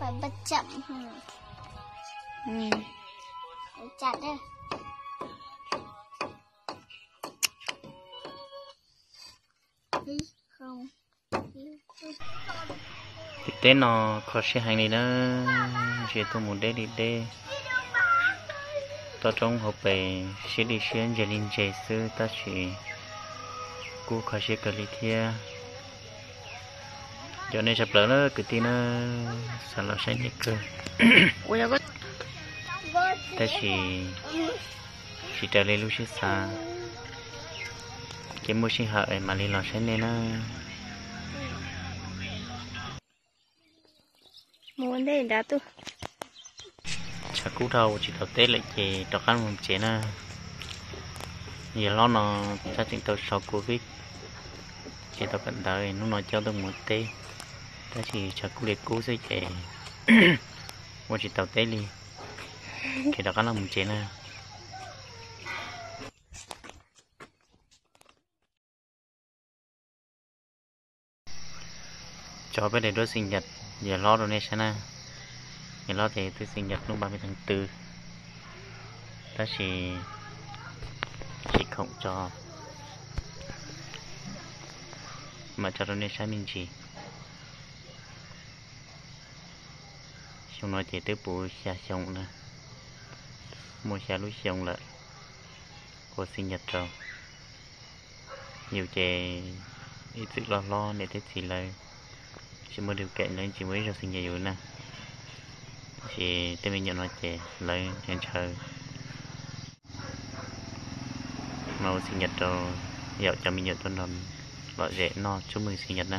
Chậm. Chậm đây. Tim teb no kho siab heev li na, ntsia tuaj mus deb li deb, toj roob hauv pes siab li siab ntse li ntse xwb tab sis kuj kho siab kawg li thiab. Cov nej tshaj plaws na kwv tij na, xav los saib nej kawg, tab sis tsis raws li lub siab xav, ces muaj sij hawm mam li los saib nej na. Tshav kub dhau tsis tau teb lawm ces rov qab mus tsev na. Yawg hlob no tab tseem tau sau covid, ces tau kawm ntawv hnub no coj tuaj mus teb, tab sis tshav kub li kub xwb ces ua tsis tau teb li, ces rov qab los mus tsev na. Tso peb daim duab xis nyas yawg hlob rau nej saib na. Yawg hlob ces twb xis nyas hnub ba me theev twg, tab sis tsis khoom tso, mam tso rau nej saib me ntsis. Xyoo no ces twb puv xya xyoo na, muaj xya lub xyoo lawm ua xis nyas rau. Yus ces ib txwm loj hlob niam thiab txiv lawv tsis muaj dua kev lawv tsis muaj ib zaug xis nyas yus na. Tab sis tej me nyuam no ces lawv ntshaw ntshaw no ua xis nyas rau, yaum cov me nyuam tuaj nrog lom zem noj txuj mug xis nyas na.